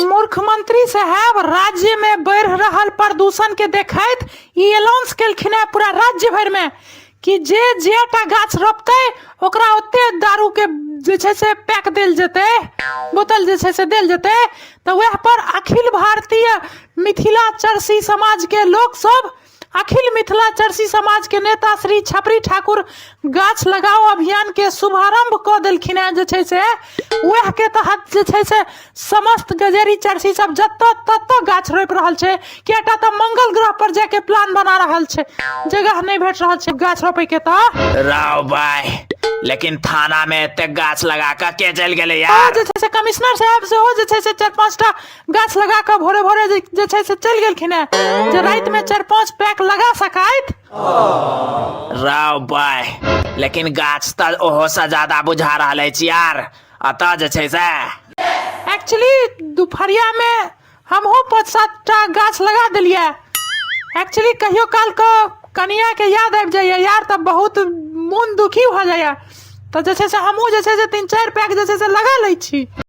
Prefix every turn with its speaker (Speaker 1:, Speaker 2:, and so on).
Speaker 1: मुख्यमंत्री साहेब राज्य में बढ़ि रहल प्रदूषण के देखैत ई अनाउंस केलखिन हेँ पूरा राज्य भरि में कि जे जेटा गाछ रोपतै ओकरा ओते दारू के जे छै से पैक देल जेतै, बोतल जे छै से देल जेतै। तऽ वएह पर अखिल भारतीय मिथिला चरसी समाज के लोक सब, अखिल मिथिला चरसी समाज के नेता श्री छपरी ठाकुर गाछ लगाओ अभियान के शुभारंभ कऽ देलखिन हेँ। जे छै से वएह के तहत जे छै से समस्त गजेरी चरसी सब जतऽ ततऽ गाछ रोपि रहल छै। कियाटा तऽ मंगल ग्रह पर जाके प्लान बना रहल छै, जगह नहि भेट रहल छै गाछ रोपे के। तऽ
Speaker 2: राव भाई, लेकिन थाना में एते गाछ लगा कऽ के चलि गेलै यार?
Speaker 1: जे छै से कमिश्नर साहब सेहो जे छै से 4-5 टा गाछ लगा कऽ भोरे भोरे जे छै से चलि गेलखिन हेँ, जे राति में 4-5 पैक लगा सकैत।
Speaker 2: राव भाई, लेकिन गाछ तऽ ओहो से ज्यादा बुझा रहल अछि यार। अतः जे छै से
Speaker 1: एक्चुअली दुपहरिया में हमहूँ 5-7 टा गाछ लगा देलियै। एक्चुअली कहियो काल के कनिया के याद आबि जाइए यार, तऽ बहुत मोन दुखी भऽ जाइए, तऽ जे छै से हमहूँ जे छै से 3-4 पैक जे छै से लगा लै छी।